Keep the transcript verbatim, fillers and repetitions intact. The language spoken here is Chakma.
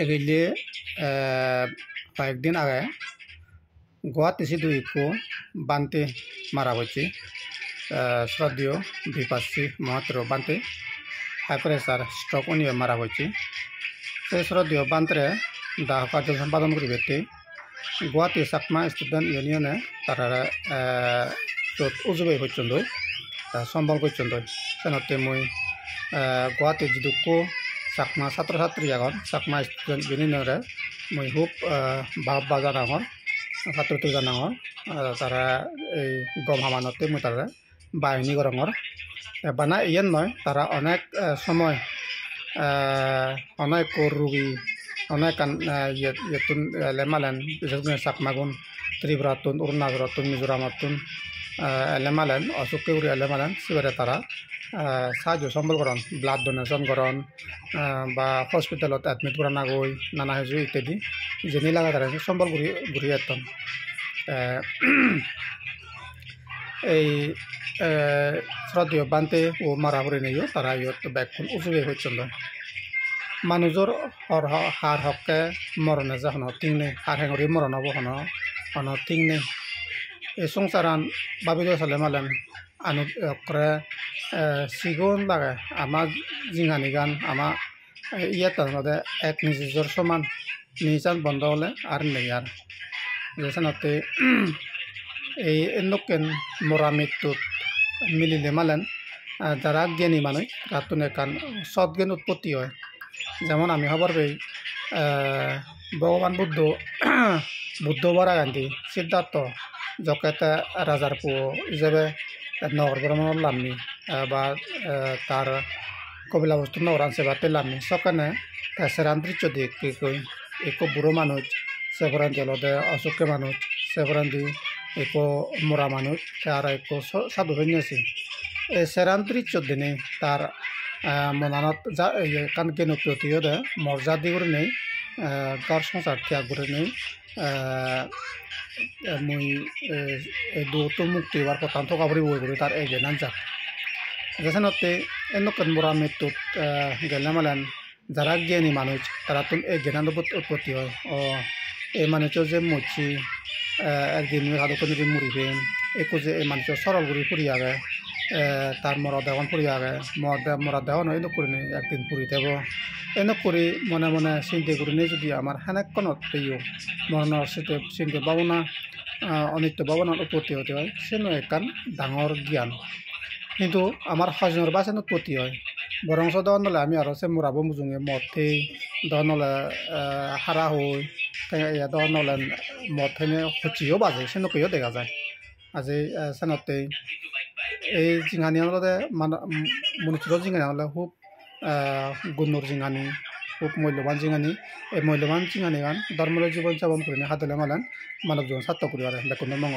Egille, eh, hoyekdin age Guwahati sidu ikko bhante mara pocche, eh, sroddheyo Bipassi Mohathero bhante high pressure stroke uniye mara pocche. Se sroddheyo bhantere daho karjo sombadon guribatte Guwahati Chakma Student Union-e tarare, eh, sot ujube gocchondoi, eh, sombol gocchondoi. Senotte mui, eh, Guwahati jidukko Chakma satro satri agon, Chakma Student Union-ore mui hub, eh, bab bab janangor, patturuturu janangor. Eh, tara ei gom hamanotte mui tarare bahini gorongor. Te bana iyen noi, tara onek, eh, somoy, eh, hono ekko rugi, hono ekkan, eh, iyet, iyettun ele malen, bises guri Chakmagun, Tripurattun, Arunachalottun, Mizoramottun, eh, ele malen, osukke guri ele malen, sibere tara, eh, sahajjo sombol goron, blood donation goron, eh, ba hospitalot admit goranagoi, nana hiju ittedi, jeni lage tara sombol guri, guri etton. Te, ei, eh, sroddheyo bhante o mara purineyo tara iyot bekkun ujube gocchondoi. Manujor hor ho-, har hokke morone je hono thik nei, har hengori moron obo hono, hono thik nei. Ei songsaran babile sole malen anu ekkore, eh, sigon lage ama jinghanigan, ama eh, iyot olode ek nijejor soman, nijejan bondo ole ar nei ar. Je senotte ei endokken mora mittut milile malen, ah, jara gyani manuj, tarattun ekkan sot gyan utpotti oi. Jemon ami hobor pei, eh, Bhogoban Buddho, Buddho baragendi Siddhartho jokke te rajar puo ijebe nogor bhromon lamme, eh, ba, eh, tar Kopilabostu nogoran sebatte lamme sokkene te seran drisso dekkegoi, ekko buro manuj, se porendi olode osukke manuj, se porendi ekko mora manuj, te aro ekko so-, sadhu sonnesi. Ei seran drisso dinei tar, eh, monanot ja-, ye ekkan geno piyoti ode, mor jadi gurinei, eh, ghor songsar tyag gurinei, eh, eh, mui, eh, ei duottun mukti obar pottan toga puribo guri tar ei gyanan jar. Te senotte endokken mora mittut, eh, gele malen jara gyani manuj, tarattun ei gyanan utpot-, utpotti oi. O, ei manujo je mocche, eh, ekdin mui hadokken guri muriben, ekku je ei manujo sorol guri puri age, eh, tar mora degon puri age, mor de-, mora degon o enok gurinei ekdin puri thebo. Enok guri mone mone sinte gurinei judi amar henekkonot peyo, moronor sinte, sinte bhabona, ah, onitto bhabonan utpotti ode oi, siyen ekkan dangor gyan. Hintu amar hoijonor basen utpotti oi. Borongso dogan ole ami aro se morabo mujunge mot hei, dogan ole, eh, hara hoi, te ye dogan ole mot hene hoccheyo baje, senokkeyo dega jai. Aje, eh, senotte ei jinghaniyan olode mano-, m-, monujjoro jinghaniyan ole hub, eh, gunnor jinghani, hub mulloban jinghani. Ei mulloban jinghanigan dhormo loi jibon jabon gurinei hadele malen manuj jibon sartok guri pare, bekkuno mongol.